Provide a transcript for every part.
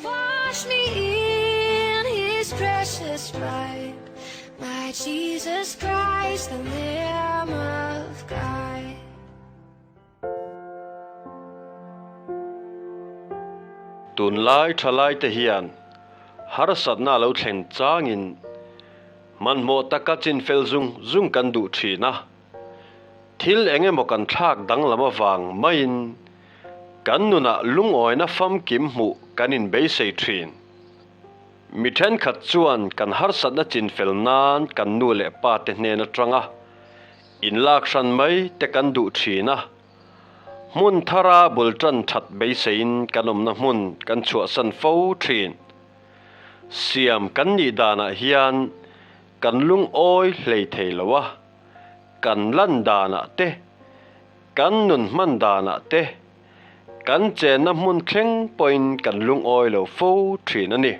Wash me in his precious blood, my Jesus Christ, the Lamb of God. Tunlai thalaite hian harsatna a lo thlen changin hmanhmawh taka chinfel zung zung kan duh thin a. Thil eng emaw kan thlak danglam avang maiin kan nunah lungawina famkim hmuh kan inbeisei thin. Mi thenkhat chuan kan harsatna chinfel nan kan nu leh pa te hnen atanga inlak hran mai te kan duh thin a. Hmun thara bul tan that beiseiin kan awmna hmun kan chhuahsan fo thin. Siam kan nih danah hian kan lungawi hlei thei lo a. Kan lan danah te, kan nun hman danah te, kan chenna hmun thleng pawhin kan lungawi lo fo thin a ni.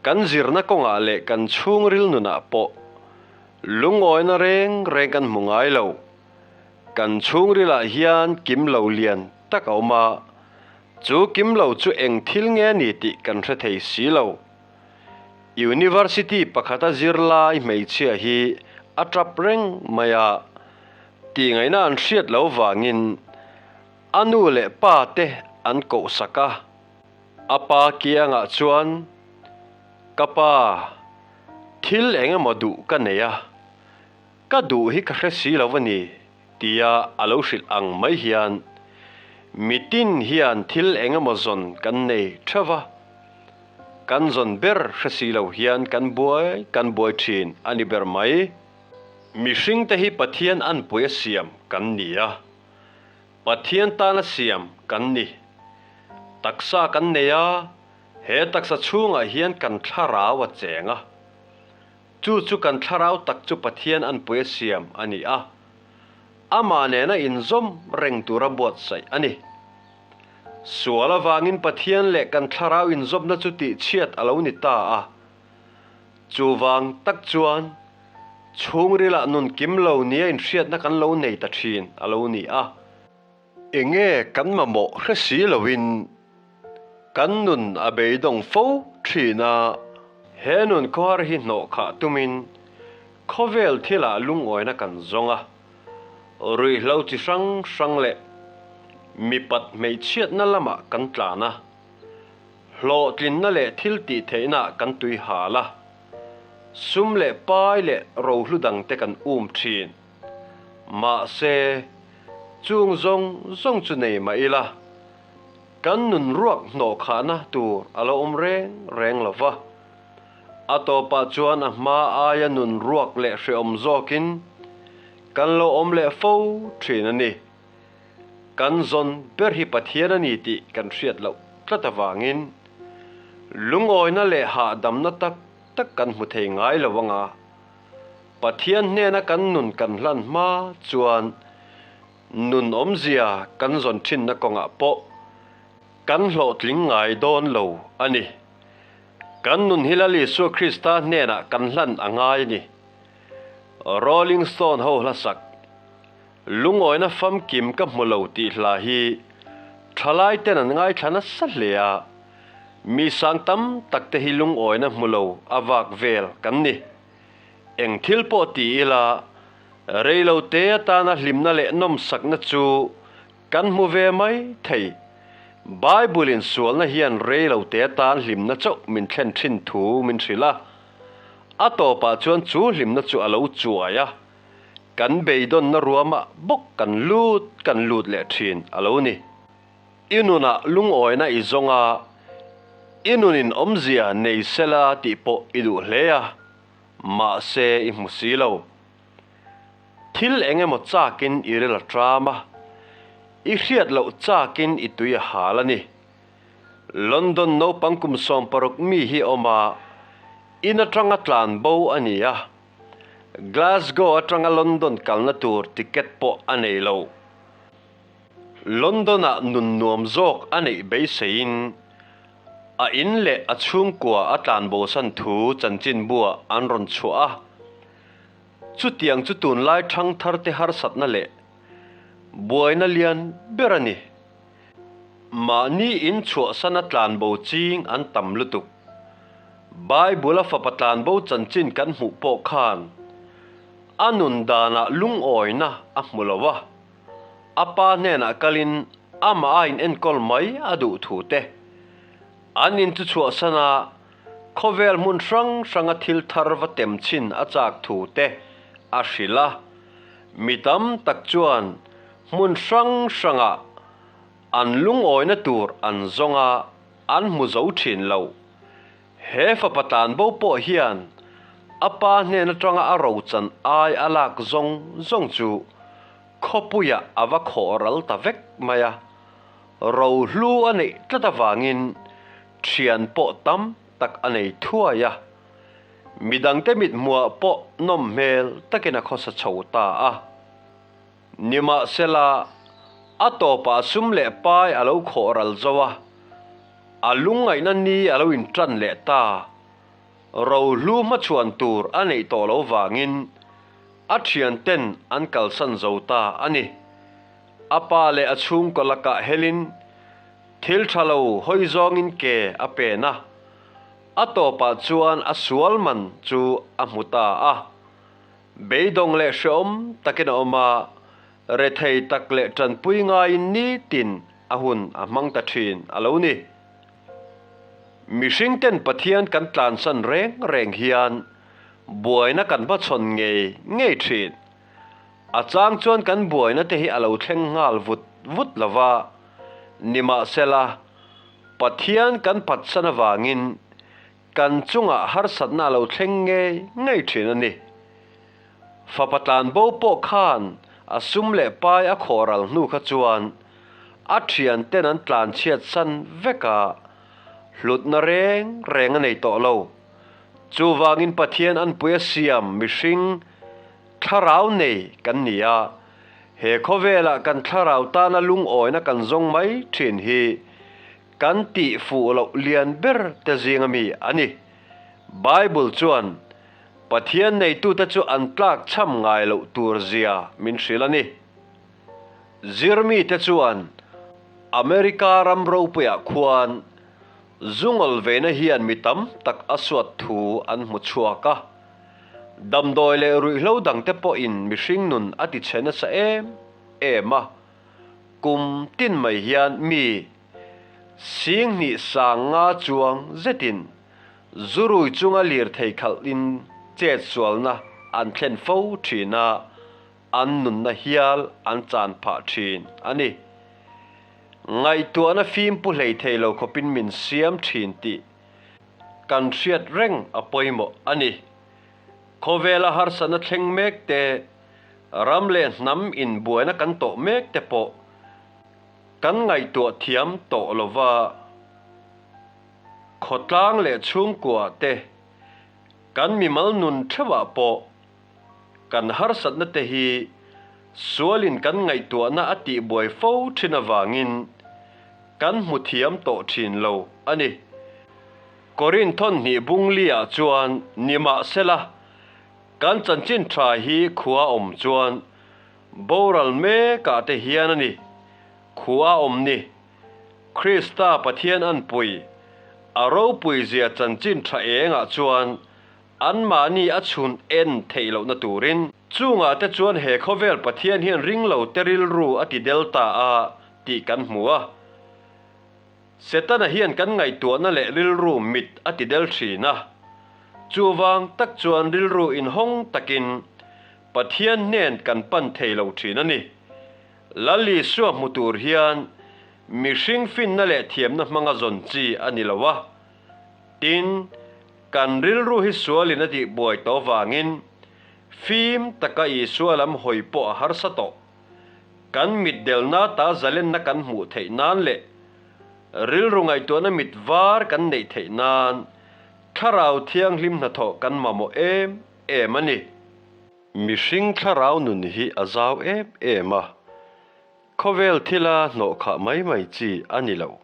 Kan zirna kawngah leh kan chhungril nunah pawh lungawina reng reng kan hmu ngai lo. Kan chhungrilah hian kim lo lian tak a awm a, chu kim lo chu eng thil nge ni tih kan hre thei si lo. University pakhata zirlai hmeichhia hi a tap reng mai a, tihngaihna an hriat lo vangin a nu leh pa te an kohsak a. A pa kiangah chuan, Ka pa, thil eng emaw duh ka nei a, ka duh hi ka hre si lo a ni, tia a lo hrilh ang mai hian mitin hian thil eng emaw zawn kan nei theuh va, kan zawn ber hre si lo hian kan buai kan buai thin a ni ber mai. Mihringte hi Pathian anpui a siam kan ni a, Pathian tana siam kan ni. Taksa kan nei a, he taksa chhungah hian kan thlarau a cheng a. Chu chu kan thlarau tak chu Pathian anpui a siam a ni a, amah nena inzawm reng tura buatsaih a ni. Sual avangin Pathian leh kan thlarau inzawmna chu tihchhiat a lo ni ta a. Chuvang tak chuan chhungrilah nun kim lo nia inhriatna kan lo nei ta thin a lo ni a. Enge kan mamawh hre si loin kan nun a beidawng fo thin a. He nun khawhar hi hnawh khah tumin khawvel thilah lungawina kan zawng a, ruihhlo chi hrang hrang leh mipat hmeichhiatna lamah kan tlan a, hlawhtlinna leh thil tih theihnaah kan tui hal a, sum leh pai leh rohlu dangte kan um thin. Mahse, chung zawng zawng chu nei mah ila, kan nun ruak hnawh khahna tur a lo awm reng reng lo va. A tawpah chuan a hma aia nun ruak leh hrehawm zawkin kan lo awm leh fo thin a ni. Kan zawn ber hi Pathian a ni tih kan hriat loh tlat avangin lungawina leh hahdamna tak tak kan hmu thei ngai lo anga. Pathian hnena kan nun kan hlan hma chuan nun awmzia kan zawn thinna kawngah pawh kan hlawhtling ngai dawn lo a ni. Kan nun hi Lal Isua Krista hnenah kan hlan a ngai a ni. Rolling Stone ho hlasak, Lungawina famkim ka hmu lo tih hla hi thalai ten an ngaithla nasa hle a, mi sang tam tak te hi lungawina hmu lo a vak vel kan ni. Eng thil pawh ti ila, reilo te atana hlimna leh nawmsakna chu kan hmu ve mai thei. Bible in sualna hian reilo te atan hlimna chauh min thlen thin thu min hrilh a. A tawpah chuan chu hlimna chu a lo chuai a, kan beidawnna ruamah bawk kan lut kan lut leh thin a lo ni. I nunah lungawina i zawng a, i nunin awmzia nei sela tih pawh i duh hle a, mahse i hmu si lo. Thil eng emaw chakin i ril a tram a, i hriat loh chakin i tui a hal a ni. London naupang kum 16 mi hi awm a, in atanga tlan bo a ni a, Glasgow atanga London kalna tur ticket pawh a nei lo. London-ah nun nuam zawk a neih beiseiin a in leh a chhungkua a tlanbosan thu chanchinbuah an rawn chhuah a. Chutiang chu tunlai thangtharte harsatna leh buaina lian ber a ni. Mahni in chhuahsana tlanbo ching an tam lutuk. Bible-a fapa tlanbo chanchin kan hmuh pawh khan a nun danah lungawina a hmu lo a, a pa hnenah kalin amah a inenkawl mai a duh thu te, an in chu chhuahsana khawvel hmun hrang hranga thil thar va tem chhin a chak thu te a hrilh a. Mi tam tak chuan hmun hrang hrangah an lungawina tur an zawng a, an hmu zo thin lo. He fapa tlanbo pawh hian a pa hnen atanga a rochan ai a lak zawng zawng chu khawpuiah a va khawh ral ta vek mai a. Rohlu a neih tlat avangin thian pawh tam tak a nei thuai a. Midangte mithmuah pawh nawm hmel takin a khawsa chho ta a. Nimahsela, a tawpah sum leh pai a lo khawh ral zo a, a lungngaihna ni a lo inṭan leh ta. Rohlu hmachhuan tur a neih tawh lo vangin a ṭhianten an kalsan zo ta a ni. A pa leh a chhungkaw lakah helin thil ṭha lo hawi zawngin ke a pen a, a tawpah chuan a sual man chu a hmu ta a. Beidawng leh hreawm takin a awm a, rethei tak leh tanpui ngaiin nitin a hun a hmang ta thin a lo ni. Mihringten Pathian kan tlansan reng reng hian buaina kan hmachhawn ngei ngei thin. A chang chuan kan buaina te hi a lo thleng nghal vut vut lo va, nimahsela Pathian kan phatsan avangin Kan chungah harsatna a lo thleng ngei ngei thin a ni. Fapa tlanbo pawh khan a sum leh pai a khawh ral hnu kha chuan a thianten an tlanchhiat san vek a, hlutna reng reng a nei tawh lo. Chuvangin Pathian anpui a siam mihring thlarau nei kan ni a, he khawvelah kan thlarau tana lungawina kan zawng mai thin hi Kan tih fuh loh lian ber te zing ami a ni. Bible chuan Pathian neitute chu an tlak chham ngai loh tur zia min hrilh a ni. Zirmite chuan America ram ropuiah khuan zungawl veina hian mi tam tak a suat thu an hmu chhuak a. Damdawi leh ruihhlo dangte pawhin mihring nun a ti chhe nasa em em a. Kum tin mai hian mi Singhnih sang nga chuang zetin zurui chunga lirthei khalhin chetsualna an thlen fo thin a, an nunna hial an chan phah thin a ni. Ngaihtuahna fim pu hlei thei lo khawpin min siam thin tih kan hriat reng a pawimawh a ni. Khawvela harsatna thleng mek te, ram leh hnam inbuaina kan tawh mek te pawh Kan ngaihtuah thiam tawh lo va, khawtlang leh chhungkua te, kan mimal nun theuhah pawh kan harsatna te hi sualin kan ngaihtuahna a tihbuai fo thin avangin kan hmu thiam tawh thin lo a ni. Korinthon hnih bungli-ah chuan nimahsela kan chanchin tha hi khua awm chuan Boral mekah te hian a ni, khua awm ni. Krista Pathian anpui, a ropui zia chanchin tha engah chuan anmahni a chhun en theih lohna turin. Chungah te chuan he khawvel Pathian hian ringlo te rilru a ti del ta a tih kan hmu a. Setana hian kan ngaihtuahna leh rilru mit a ti del thin a. Chuvang tak chuan rilru inhawng takin Pathian hnen kan pan thei lo thin a ni. Lal Isua hmu tur hian mihring finna leh thiamna hmanga zawn chi a ni lo a. Tin, kan rilru hi sualin a tihbuai tawh vangin fim taka Isua lam hawi pawh a harsa tawh. Kan mitdelna ta zalenna kan hmuh theih nan leh rilru ngaihtuahna mit var kan neih theih nan Thlarau Thianghlim hnathawh kan mamawh em em a ni. Mihring thlarau nun hi a zau em em a, khawvel thila hnawh khah mai mai chi a ni lo.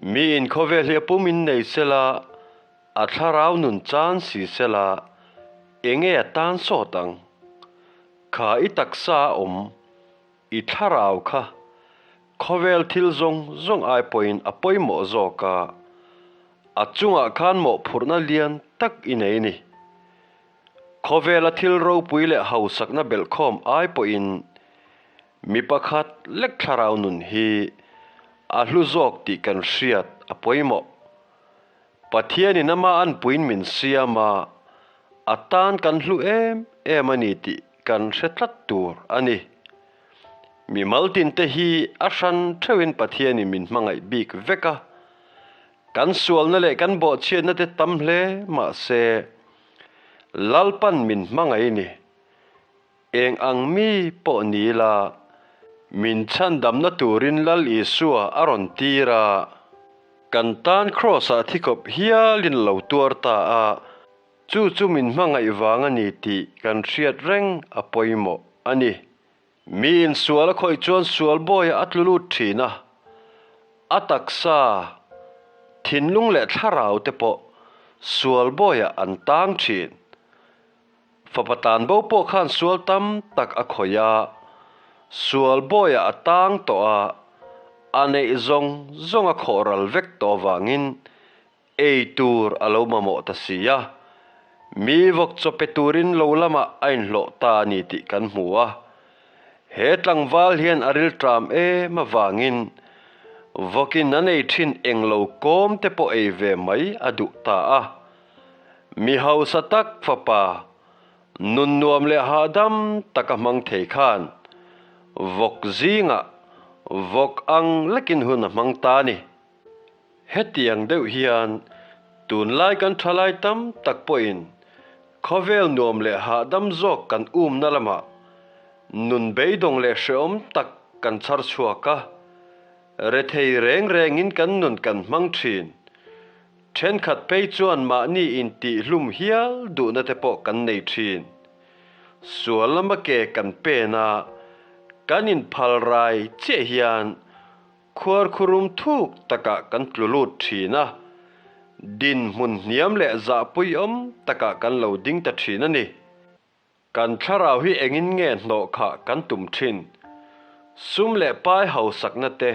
Miin khawvel hi a pum in nei sela, a thlarau nun chan si sela, enge a tan sawt ang? Kha i taksa a awm, i thlarau kha. Khawvel thil zawng zawng ai pawhin a pawimawh zawk a, a chungah khan mawhphurhna lian tak i nei ni. Khawvela thil ropui leh hausakna belhkhawm ai pawhin mi pakhat lek thlarau nun hi a hlu zawk tih kan hriat a pawimawh. Pathianin ama anpuiin min siam a, a tan kan hlu em em a ni tih kan hre tlat tur a ni. Mi maltinte hi a hran theuhin Pathianin min hmangaih bik vek a, kan sualna leh kan bawhchhiatna te tam hle mah se, Lalpan min hmangaih ni. Eng ang mi pawh ni la, min chhandamna turin Lal Isua a rawn tir a, kan tan Kraws-ah thikhawp hialin lo tuar ta a, chu chu min hmangaih vang a ni tih kan hriat reng a pawimawh a ni. Mi insual a khawih chuan sual bawiah a tlu lut thin a, a taksa, thinlung leh thlarau te pawh sual bawiah an tang thin. Fapa tanbo pawh khan sual tam tak a khawih a, sual bawiah a tang tawh a, a neih zawng zawng a khawh ral vek tawh avangin Ei tur a lo mamawh ta si a, mi vawk chaw pe turin lo lamah a inhlawh ta a ni tih kan hmu a. He tlangval hian a rilṭam em avangin vawkin an ei ṭhin eng lo kawm te pawh ei ve mai a duh ta a. Mi hausa tak fapa, nun nuam leh hahdam taka hmang thei khan vawk zingah vawk ang lekin hun a hmang ta a ni. Hetiang deuh hian tunlai kan thalai tam tak pawhin khawvel nuam leh hahdam zawk kan umna lamah nun beidawng leh hrehawm tak kan chhar chhuak a, rethei reng rengin kan nun kan hmang thin. Thenkhat phei chuan mahni intihhlum hial duhna te pawh kan nei thin. Sual lama ke kan pen a, kan inphal rai chiah hian Khuarkhurum thuk takah kan tlu lut thin a, dinhmun hniam leh zahpui awm takah kan lo ding ta thin a ni. Kan thlarau hi engin nge hnawh khah kan tum thin? Sum leh pai hausakna te,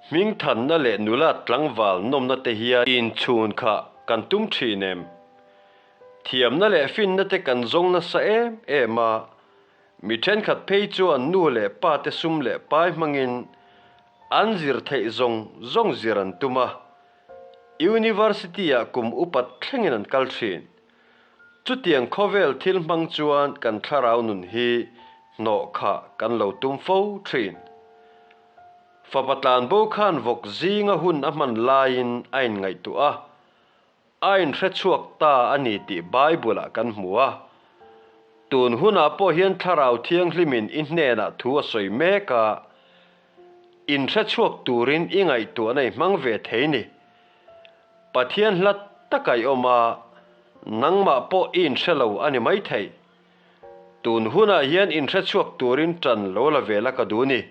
hmingthanna leh nula tlangval nawmna te hian inchhun khah kan tum thin em? Thiamna leh finna te kan zawng nasa em em a, Mi thenkhat phei chuan nu leh pa te sum leh pai hmangin an zir theih zawng zawng zir an tum a, University-ah kum upat thlengin an kal thin. Chutiang khawvel thil hmang chuan kan thlarau nun hi hnawh khah kan lo tum fo thin. Fapa tlanbo khan vawk zinga hun a hman laiin a inngaihtuah a, A inhrechhuak ta a ni tih Bible-ah kan hmu a. Tun hunah pawh hian Thlarau Thianghlimin i hnenah thu a sawi mek a, inhrechhuak turin i ngaihtuahna i hmang ve thei ni. Pathian hla taka i awm a, nangmah pawh i inhre lo a ni maithei. Tun hunah hian inhrechhuak turin ṭan lo la ve la ka duh ni.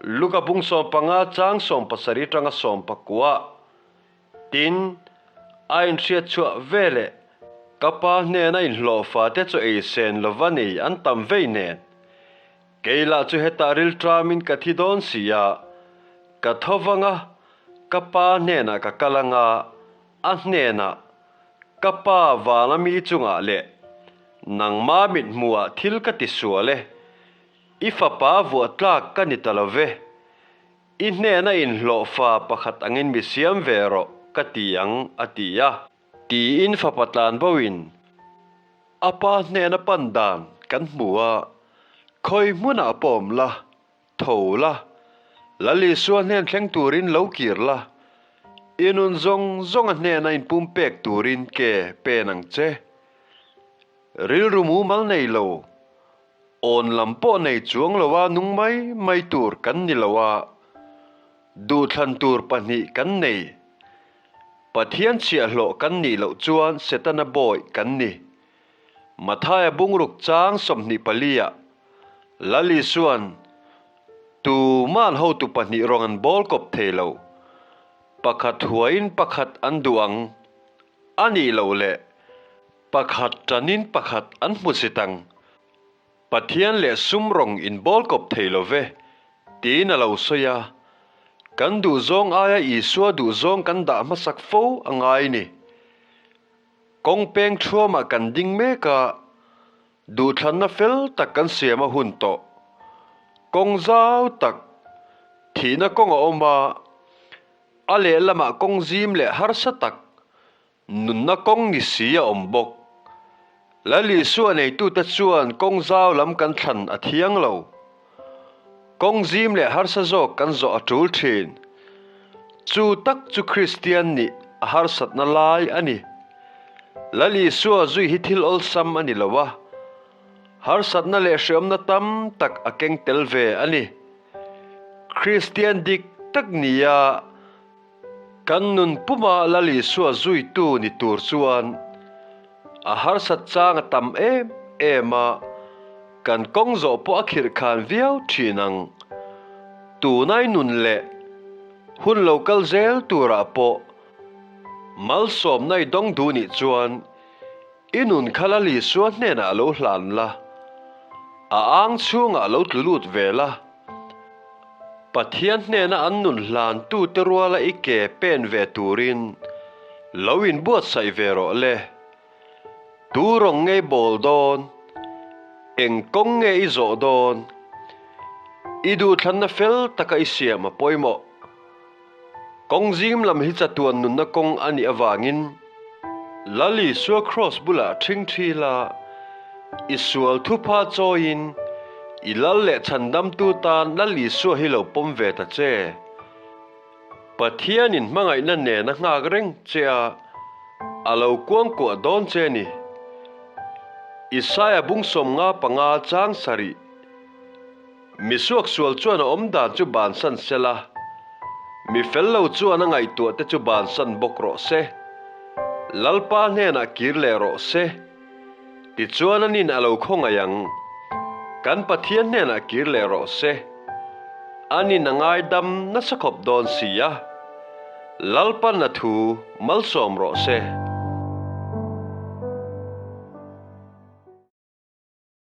Luka bung 15 chang 70 ṭanga 19. Tin, a inhriat chhuah ve leh ka pa hnena inhlawh fate chu ei sen lova nei an tam vei nen. Kei lah chu hetah rilṭamin ka thi dawn si a, ka tho vang a, ka pa hnenah ka kal anga, a hnenah, Ka pa vana mi chungah leh nangma mithmuhah thil ka ti sual e, i fapa vuah tlak ka ni ta lo ve, I hnena inhlawhfa pakhat angin mi siam ve rawh ka ti ang, a ti a. Tiin fapa tlan boin a pa hnena pan dan kan hmu a, Khawi hmunah pawh awm la, tho la, Lal Isua hnen thleng turin lo kir la, i nun zawng zawng a hnena inpumpek turin ke pen ang che. Rilru mumal nei lo. Awn lam pawh nei chuang lo a nung mai mai tur kan ni lo a, duhthlan tur pahnih kan nei. Pathian chhiahhlawh kan nih loh chuan Setana bawi kan ni. Mathaia bungruk chang 24 ah Lal Isuan, Tuman hotu pahnih rawng an bawl kawp thei lo. Pakhat huaiin pakhat an duh ang. A nih loh leh Pakhat tanin pakhat an hmu zit ang. Pathian leh sum rawng inbawl kawp thei lo ve. Tiin a lo sawi a, Kan duhzawng aia Isua duhzawng kan dah hmasak fo a ngai ni. Kawng peng thuamah kan ding mek a, duhthlanna fel tak kan siam a hun tawh. Kawng zau tak, thihna kawng a awm a, a lehlamah kawng zim leh harsa tak, Nunna kawng ni si a awm bawk. Lal Isua neitute chuan kawng zau lam kan thlan a thiang lo. Kawng zim leh harsa zawk kan zawh a tul thin. Chu tak chu Kristian nih a harsatna lai a ni. Lal Isua zui hi thil awlsam a ni lo a, harsatna leh hreawmna tam tak a keng tel ve a ni. Kristian dik tak nia Kan nun puma Lal Isua zuitu ni tur chuan a harsat chang a tam em em a, kan kawng zawh pawh a khirh khan viau thin ang. Tunai nun leh hun lo kal zel turah pawh malsawmna i dawng duh nih chuan i nun kha Lal Isua hnenah lo hlan la, a ang chhungah lo tlu lut ve la. Pathian hnena an nun hlantute ruala i ke pen ve turin lo inbuatsaih ve rawh le. Tu rawng nge i bawl dawn? Eng kawng nge i zawh dawn? I duhthlanna fel taka i siam a pawimawh. Kawng zim lam hi chatuan nunna kawng a nih avangin Lal Isua Kraws bulah ṭhingṭhi la, i sual thupha chawiin i lal leh chhandamtu tan Lal Isua hi lo pawm ve ta che. Pathianin hmangaihna nen a nghak reng che a, a lo kuangkuah dawn che ni. Isaia bung 55 chang sarih. Mi suaksual chuan a awm dan chu bansan se la, mi fel lo chuan a ngaihtuah te chu bansan bawk rawh se. Lalpa hnenah kir leh rawh se. Tichuan anin a lo khawngaih ang. Kan Pathian hnenah kir leh rawh se. Anin a ngaidam nasa khawp dawn si a. Lalpan a thu malsawm rawh se.